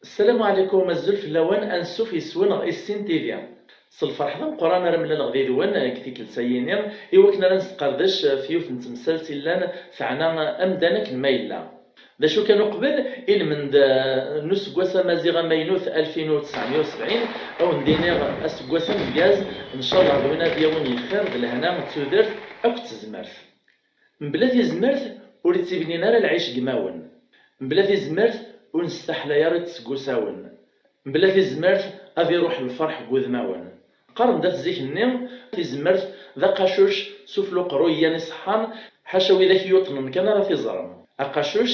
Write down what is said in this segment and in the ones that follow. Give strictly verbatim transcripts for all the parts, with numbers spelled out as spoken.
Ssalam ɛlikum, azul fell-awen, ansuf yes-wen ɣer Issin T V. S lferḥ d ameqqran ara mlaleɣ did-wen deg tikkelt-ayini, i wakken ara nesqerdec f yiwet n temsalt illan teɛna amdan akken ma yella. D acu kan uqbel, ilmend, eh, n useggas amaziɣ amaynut alfin u tesɛemya u sebɛin, ad wen-d-iniɣ aseggas ameggaz, ncallah d win ad yawin lxir d lehna d tudert akked tezmert. Mebla tizmert ur ittibnin ara lɛic deg imawen. Mebla tizmert ur nestaḥlay ara iṭṭes deg usawen. Mebla tizmert ad iruḥ lferḥ deg wudmawen. Qqaren-d at zik-nni, tizmert d aqacuc s ufluqru yan iṣeḥḥan, ḥaca widak yuṭnen kan ara t-iẓren. Aqacuc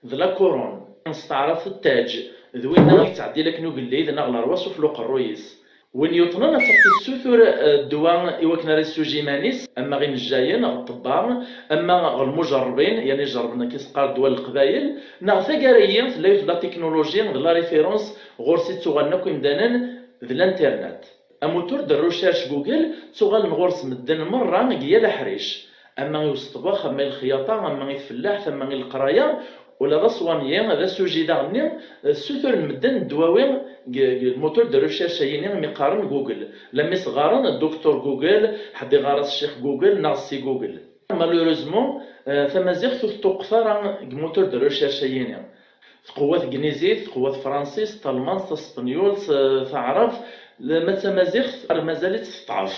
d la couronne s taɛrabt d ttaj, d winna i yettɛeddil akken ugellid neɣ lerwa s ufluqru-is. Win yuṭnen ad taf tessutur, eh, ddwa i wakken ara yessuji iman-is, ama ɣ imejjayen, ɣ ṭṭebba, ama ɣ lmujerrebin, yani ijerrben akka i s-qqar ddwa n leqbayel, neɣ taggara-yi tella yiwet la technologie d la référence ɣur-s i ttuɣalen akk imdanen d l'internet. Amutur de recherche Google ttuɣalen ɣur-s medden merra deg yal aḥric, ama i useṭbex, ama i lexyaṭa, ama i tfellaḥt, ama i leqraya, ula d aṣwani, d asuji daɣenni, ssuturen medden ddwawi deg, deg lmutur de recherche-ayini imi qqaren Google. Lammi s-ɣɣaren Docteur Google, ḥedd iɣɣar-as Ccix Google neɣ Ssi Google. Malheureusement, eh, tamaziɣt ur teṭṭuqqet ara deg mutur de recherche-ayini. Tqewwa tegnizit, tqewwa tefransist, talmant, taspenyult, eh, taɛrabt, ma d tamaziɣt, mazal-itt teṭṭef.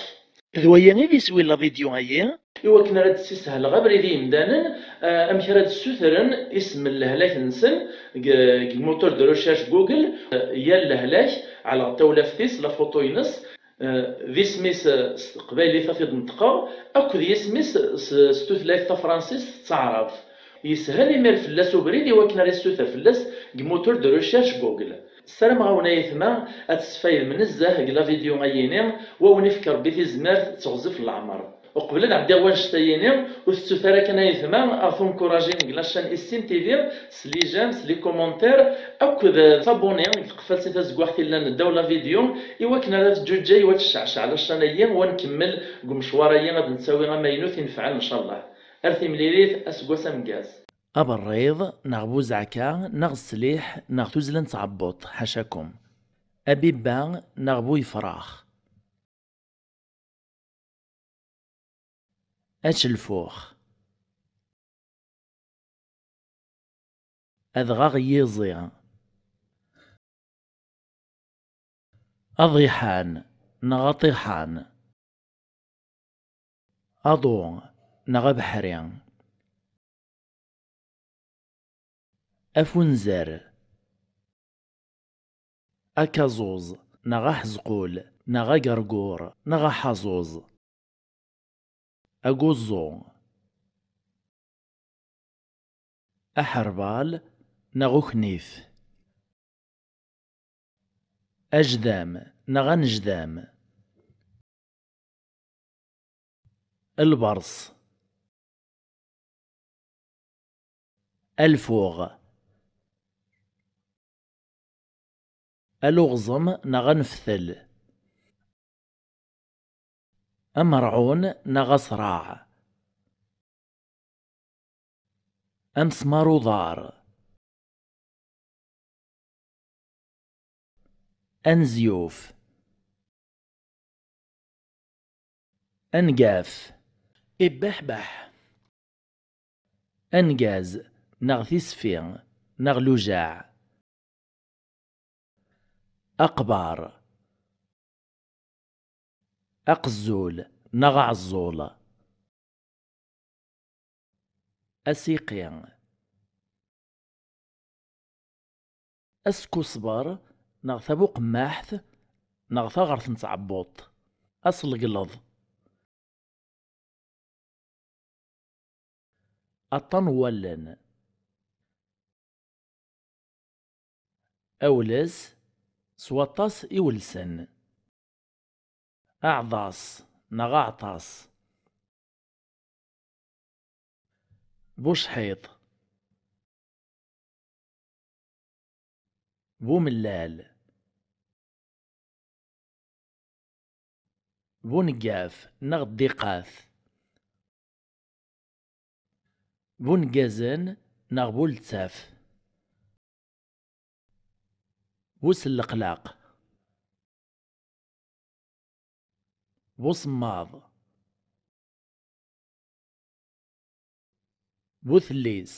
D waya i d iswi n la vidéo-ayi. I wakken ara d-ssishleɣ abrid i yimdanen, eh, amek ara d-ssutren isem n lehlak-nsen deg, deg lmutur de recherche Google, eh, yal lehlak, ɛelleɣ tawlaft-is, la photo-ines, eh, d isem-is, eh, s teqbaylit ad t-id-neṭqeɣ, akked yisem-is s, s tutlayt tafransist d taɛrabt. Yeshel imir fell-as ubrid i wakken ara yessuter fell-as deg mutur de recherche Google. Ssarameɣ-awen ay atma ad tesfayem nezzeh deg la vidéo-ayini, wa wen-ifk Rebbi tizmert d teɣzef n leɛmer. Uqbel ad ɛeddiɣ wanect-ayini, ur tettut ara kan ay atma ad ɣ-tunkurajim deg la chaîne Issin T V s les j'aime, s les commentaires, akked, eh, s'abonner deg tqeffalt-a tazeggaɣt illan ddaw la vidéo, i wakken ara teǧǧuǧǧay wa tecceɛceɛ la chaîne-ayi, wa nkemmel deg umecwar-ayi ad nettawi amaynut inefɛen, ncallah. Ar timlilit, aseggas ameggaz. Aberriḍ, neɣ buzeɛka, neɣ ssliḥ, neɣ tuzzla n tɛebbuḍt, ḥacakum. Abibba, neɣ bu yefrax. Acelfux. Adɣaɣ n yiẓi. Aḍiḥan neɣ aṭiḥan. Aḍu neɣ abeḥri. Afunzer. Akaẓuẓ neɣ aḥezqul neɣ agergur neɣ aḥaẓuẓ. Aguẓẓu. Aḥerbal neɣ uknif. Ajdam neɣ anejdam. Lberṣ. Alfuɣ. Aluɣẓem neɣ aneftel. Amerɛun neɣ asraɛ. Amesmar uḍar. Anezyuf. Angaf. Ibbeḥbeḥ. Angaz neɣ tisfi neɣ lujaɛ. Aqbar. Aqezzul neɣ aɛeẓẓul. Asiqi. Askusber neɣ tabuqemmaḥt neɣ taɣert n tɛebbuḍt. Aselgleḍ. Aṭṭan n wallen. Awles s waṭas iwelsen. Aɛḍas neɣ aɛṭas. Bucḥiṭ. Bumellal. Buneggaf neɣ ddiqat. Bu neggazen neɣ bu lettaf. Bu selleqlaq. Bu semmaḍ. Bu tellis.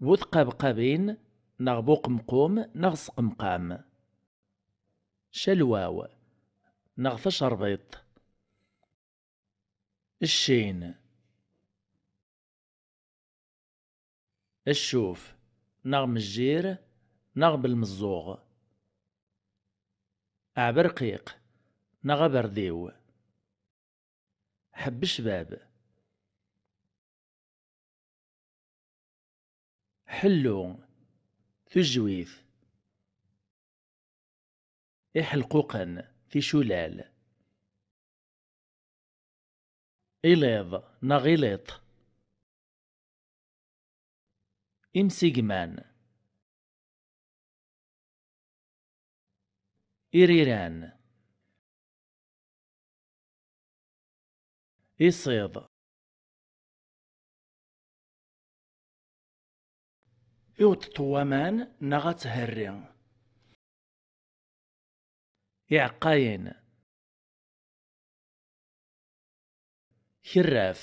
Bu tqabqabin neɣ bu qemqum neɣ sqemqam. Calwaw neɣ tacerbiṭ. Ccin. Ccuf, neɣ mejjir, neɣ belmeẓẓuɣ. Aɛberqiq, neɣ aberdiw. Ḥebb ccbab. Ḥellu, tujjwit. Iḥelquqen, ticulal. Iliḍ neɣ iliṭ. Imsigman. Iriran. Isiḍ. Iweṭṭeṭ n waman neɣ ad therri. Iɛeqqayen. Kerraf.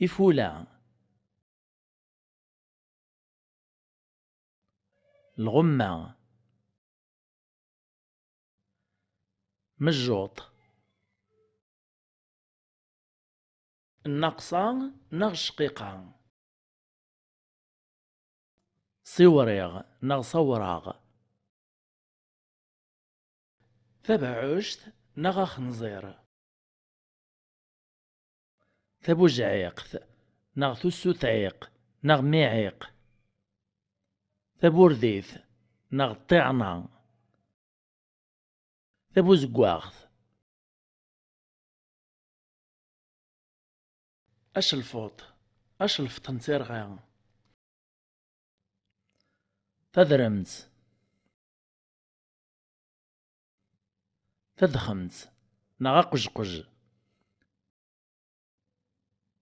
Ifula. Lɣemma. Mejjuṭ. Nnaqqsa neɣ ccqiqa. Siwriɣ neɣ sawraɣ. Tabeɛɛuct neɣ axenẓir. Tabujɛiqt neɣ tussutɛiq neɣ miɛiq. Taburdit neɣ ṭṭiɛna. Tabuzeggaɣt. Acelfuṭ, acelfeṭ n tirɣa. Tadremt. Tadxemt neɣ aqejqej.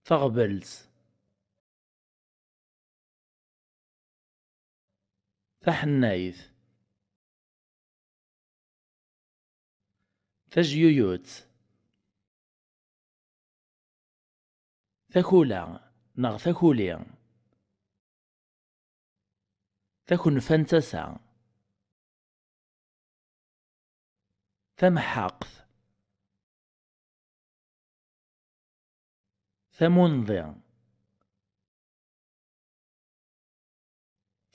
Taɣbelt. Taḥennayt. Tajyuyut. Takula neɣ takuli. Takenfa n tasa. Tamḥaqt. Tamunḍi.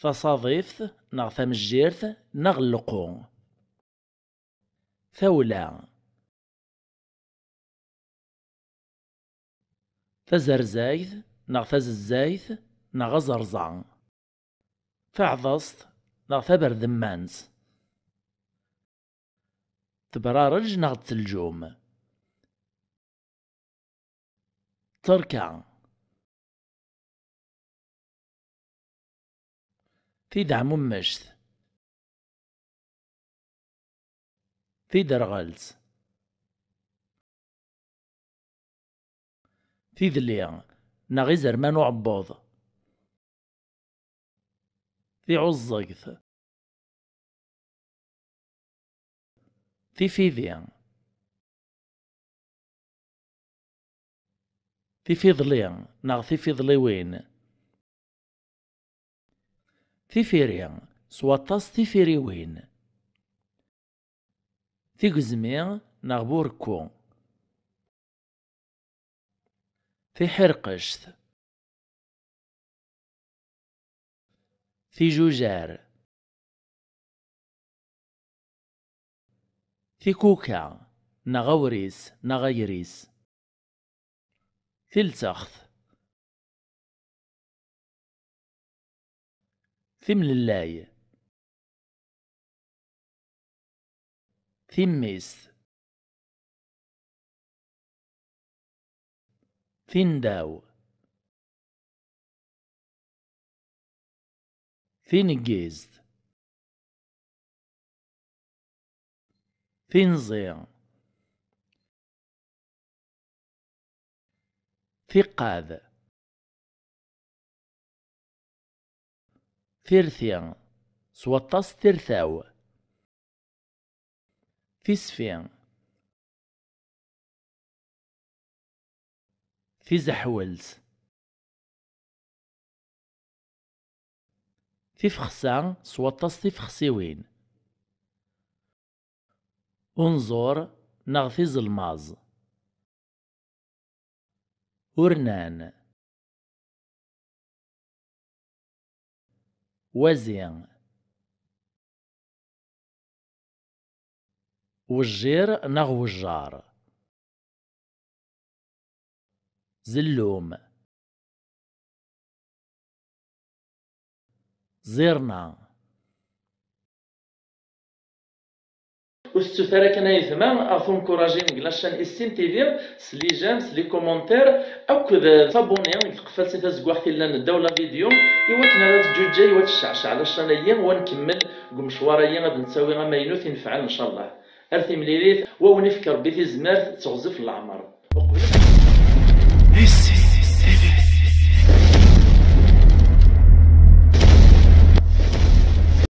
Tasaḍift neɣ tamejjirt neɣ lqu. Tawla. Tazerzayt neɣ tazezzayt neɣ aẓerẓa. Taɛḍast neɣ taberdemmant. Tebrareǧ neɣ d teljum. Terka. Tideɛmumect. Tiderɣelt. Tidli neɣ izerman uɛebbuḍ. Tiɛuẓẓegt. Tifidi. Tifiḍli neɣ tifiḍliwin. Tifiri, s waṭas tifiriwin. Tigezmi neɣ burekku. Tiḥirqect. Tijujar. Tikuka, neɣ awris, neɣ agris. Tiltext. Timlellay. Timmist. Tindaw. Tineggizt. Tinzi. Tiqqad. Tirti, s waṭas tirtaw. Tisfi. Tizeḥwelt. Tifexsa s waṭas tifexsiwin. Unẓur neɣ tizelmaẓ. Urnan. Wazi. Wejjir neɣ wejjar. Zellum. Ziṛna. Ur tettut ara kan ayetma, ad ɣ-tunkurajim deg la chaîne Issin T V s les j'aime, s les commentaires, akked, euh, s'abonner deg tqeffalt-nni tazeggaɣt yellan ddaw la vidéo, i wakken ara teǧǧuǧǧay u ad tecceɛceɛ la chaîne-agi, u ad nkemmel deg umecwar-agi ad nettawi amaynut inefɛen, ncallah. Ar timlilit, wa wen-ifk Rebbi tizmert d teɣzef n leɛmer. Uqbel Issin